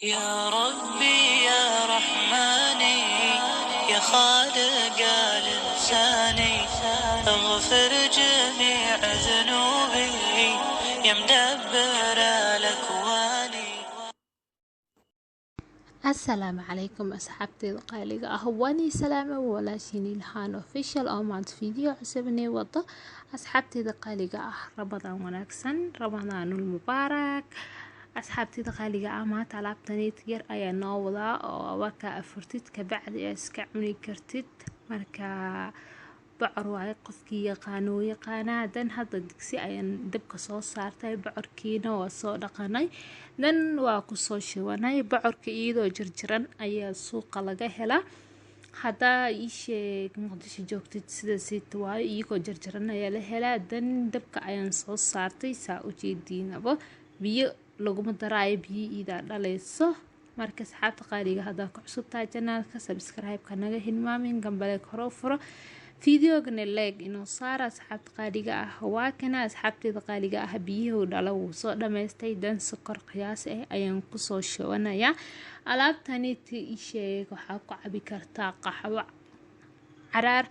يا ربي يا رحماني يا خالق الإنسان اغفر جميع ذنوبي يا مدبر الأكوان. Asalaamu calaykum, asxaabteeda qaaliga ah. Waani salaama, walaashiin Ilhaan Official oo maanta video cusubnay wado. Asxaabteeda qaaliga ah, Ramadaan wanaagsan, Ramadaanul mubaarak. Asxaabteeda qaaliga ah, maanta alaabtaneyd yar ayaa noo wadaa oo markaa afurtid kabacdi aa iska cuni kartid. Marka bocor waaye, qofkii yaqaano wuu yaqaanaa. Dan hadda digsi ayaan dabka soo saartay, bocorkiina waa soo dhaqanay, dan waa kusoo shubanay. Bocorka iyadoo jarjaran ayaa suuqa laga helaa. Haddaa ii sheeg Muqdisho joogtid, sida siita waayo, iyagoo jarjaran ayaa la helaa. Dan dabka ayaan soo saartay, saa ujeediinaba biyo laguma daraayo, biyo iidaa dhaleyso. Marka asxaabta qaaliga, haddaa ku cusubtahay channelka, subscribe-ka naga hilmaamin, gambaleeg hore u furo, videogana like inoo saara. Asxaabta qaaliga ah, waa kana, asxaabteeda qaaliga ah, biyuhu dhala wuu soo dhamaystay. Dan sokor qiyaas ah ayaan kusoo shubanayaa. Alaabtani ti isheeg waxaa ku cabi kartaa qaxwo caraar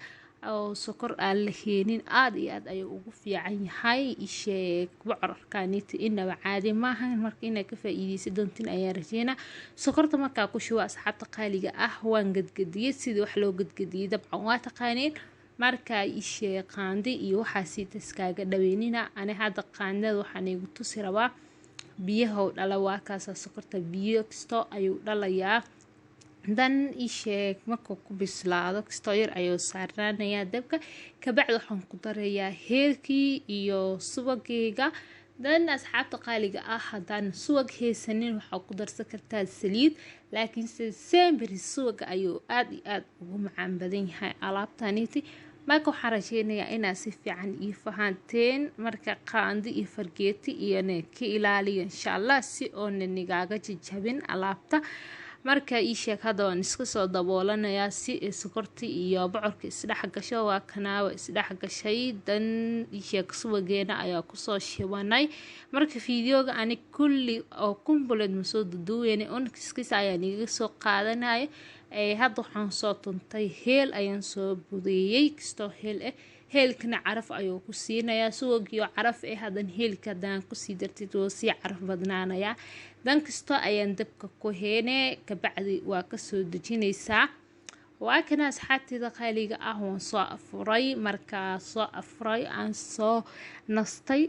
oo sokor aan la heenin, aada iyo aad ayuu ugu fiican yahay. Isheeg bocorkaniti inaba caadi maahan, marka inaad ka faa-iideysa doontin ayaa rajeynaa. Sokorta markaa ku shuba, asxaabta qaaliga ah, waan gadgadiyey. Sidii wax loo gadgadiyey dabcan waa taqaaneen. Marka ishee qaandi iyo waxaasi iskaaga dhaweynina. Ani hadda qaandada waxaan igu tusi rabaa biyahow dhala. Waa kaasa, sokorta biyo kasto ayuu dhalayaa. Dan isheeg markuu ku bislaado kastoo yar ayuu saarnaanayaa dabka. Kabacdi waxaan ku darayaa heelkii iyo subageyga. Dan asxaabta qaaliga ah, haddaan subag haysanin, waxaa ku darsan kartaa saliid, laakiinse semberi subaga ayuu aada iyo aada ugu macaan badan yahay alaabtaniti. Marka waxaan rajeynayaa inaad si fiican ii fahanteen. Marka qaandi iyo fargeeti iyona ka ilaaliya, insha Allah, si oona nigaaga jajabin alaabta. Marka ii sheeg hadda waan iska soo daboolanayaa si sokorti iyo bocorka isdhex gasho. Waa kanaawa isdhex gashay. Dan ii sheeg subageena ayaa kusoo shibanay. Marka videoga ani kulli oo kumbuleed ma soo duduweyne, unkiskiisa ayaa nigaga soo qaadanaya. Hadda waxaan soo tuntay heel, ayaan soo budeeyey kastoo heel ah. Heelkana caraf ayuu ku siinayaa. Subagiyo caraf eh hadan heelka haddaan kusii dartid, wuu sii caraf badnaanayaa. Dan kasto ayaan dabka ku heene, kabacdi waa kasoo dejinaysaa. Waa kana, asxaabteeda qaaliga ah, waan soo afuray. Markaa soo afuray aan soo nastay,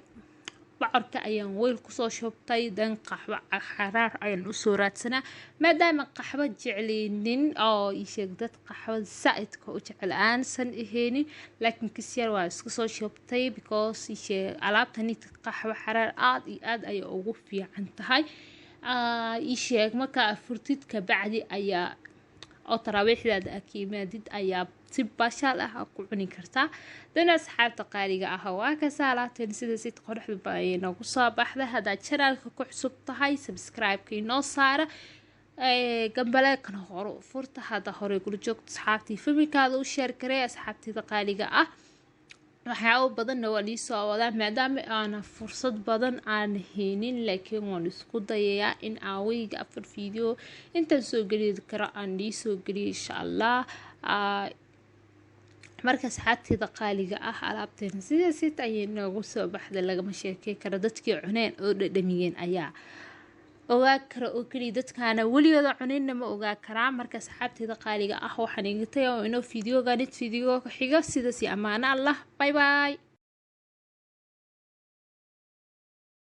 bocorka ayaan weyl kusoo shubtay. Dan qaxwo xaraar ayaan usoo raadsanaa, maadaama qaxwo jecleynin oo isheeg dad qaxwada saa-idka u jecel aansan aheynin, laakiin kisyar waa iska soo shubtay, because isheeg alaabtani qaxwo xaraar aada iyo aada ayay ugu fiican tahay. Isheeg markaa afurtid kabacdi ayaa oo taraawiixdaada aa ka yimaadid ayaa si baashaal ah aa ku cuni kartaa. Dan asxaabta qaaliga ah, waa kasa alaabteen, sida sid qoraxda ayay noogu soo baxday. Haddaad channelka ku cusub tahay, subscribe-ka inoo saara, gambaleekana hore furta. Hadda hore kula joogto, asxaabtii familkaada u share karee. Asxaabtida qaaliga ah, waxyaabo badanna waa liisoo wadaa, maadaama aana fursad badan aan haynin, laakiin waan isku dayayaa in aan weyga 4 video intaan soo geli karo aan liisoo geliyo, insha Allah. Marka asxaabteeda qaaliga ah, alaabteena sidaas ayay noogu soo baxday. Lagama sheekey karo, dadkii cuneen oo dhadhamiyeen ayaa ogaa kara oo keliya, dadkaana weligooda cuninna ma ogaa karaa. Marka asxaabteeda qaaliga ah, waxaan iga tagay oo inoo videoga nid video ku xiga. Sidaas iyo amaano Allah, bye bye.